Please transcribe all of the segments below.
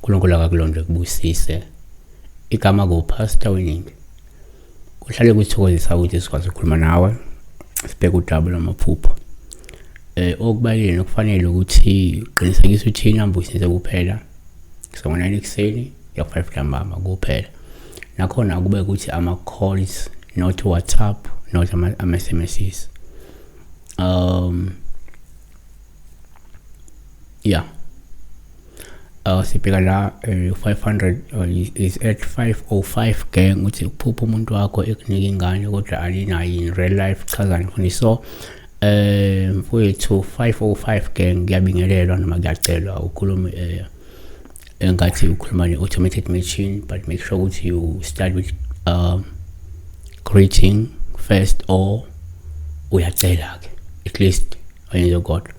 uNkulunkulu akakulonde kubusise. Igama ku Pastor Winning. Kuhlale kuthokozisa ukuthi sikwazi ukukhuluma nawe. Sibheke udaba lwamaphupho. Okubalulekile nokufanele ukuthi uqinisekise ukuthi inamba uyisebenzise kuphela kusukela ngo-9 ekuseni kuya ku-5 ntambama kuphela. Nakhona kube ukuthi ama-calls, not WhatsApp, not ama-SMSs. Yeah. Sibheka la, 500 is at 505 gang, uthi uphupha umuntu wakho ekunika ingane kodwa alinayo in real life, chazani mfundisi? So mfowethu 505 gang, kuyabingelelwa noma kuyacelwa ukhulume engathi ukhuluma ne-automated machine, but make sure ukuthi you start with greeting first or uyacela ke at least oyenze kodwa.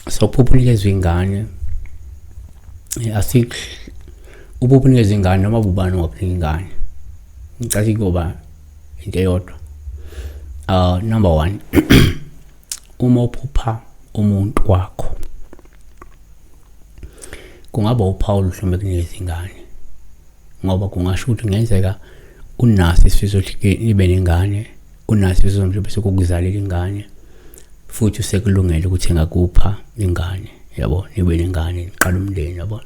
So uphupha unikezwa ingane, asik uphupha unikezwa ingane noma bubani ongakunika ingane, ngicathi kuyoba into eyodwa. Number 1, uma uphupha umuntu wakho kungaba uphawu mhlawumbe kunikeza ingane, ngoba kungasho ukuthi kungenzeka unaso isifiso ukuthi nibe nengane, unaso isifiso mhlawumbe sokukuzalela ingane, futhi usekulungele ukuthi engakupha ingane, yabo, nibe nengane, niqala umndeni, yabo.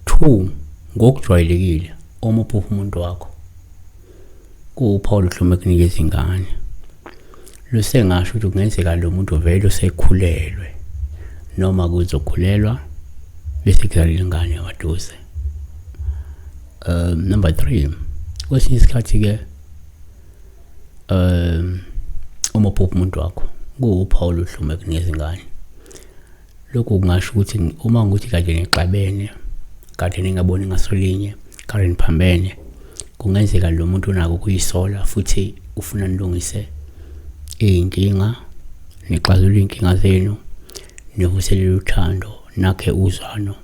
2, ngokujwayelekile uma uphupha umuntu wakho kuwuphawu mhlawumbe kunikeza ingane, lusengasho ukuthi kungenzeka lo muntu vele usekhulelwe noma kuzokhulelwa bese kuzalela ingane maduze. Number 3, kwesinye isikhathi ke uma uphupha umuntu wakho kuwuphawu oluhlume kunikeza ingane. Lokhu kungasho ukuthi uma ukuthi kade nixabene, kade ningaboni ngasolinye, kade niphambene, kungenzeka lo muntu unako ukuyisola futhi ufuna nilungise iy'nkinga, nixazulule iy'nkinga zenu, nivuselele uthando, nakhe uzwano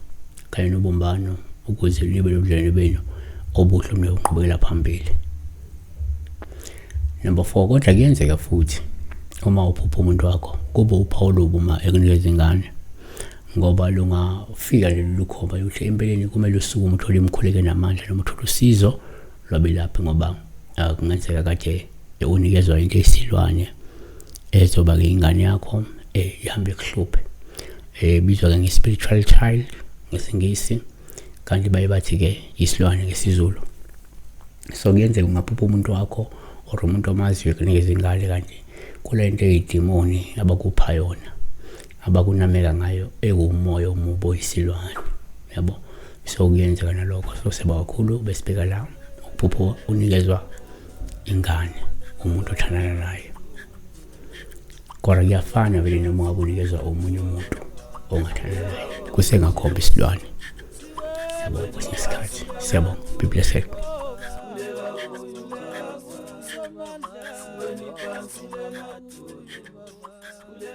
kanye nobumbano ukuze nibe nobudlelwane benu obuhle obunokuqhubekela phambili. Number 4, kodwa kuyenzeka futhi uma uphupha umuntu wakho kube uphawu olubi uma ekunikeza ingane, ngoba lungafika leli lukhomba ukuthi empeleni kumele usukume uthole imikhuleko enamandla noma uthole usizo lwabelaphi, ngoba kungenzeka kade unikezwa into eyisilwane ezoba-ke ingane yakho ihambe ikuhluphe, ebizwa-ke nge-spiritual child ngesiNgisi, kanti baye bathi-ke isilwane ngesiZulu. So kuyenzeka ungaphupha umuntu wakho or umuntu omaziyo ekunikeza ingane, kanti kule nto eyidimoni abakupha yona, abakunameka ngayo, ewumoya omubi oyisilwane, yabo. So kuyenzeka nalokho. So seba kakhulu besibheka la ukuphupha unikezwa ingane umuntu othandana naye, kodwa kuyafana vele noma ungabe unikezwa omunye umuntu ongathandana naye, kusengakhomba isilwane, yabo, kwesinye isikhathi. Siyabonga, be blessed. Jesu.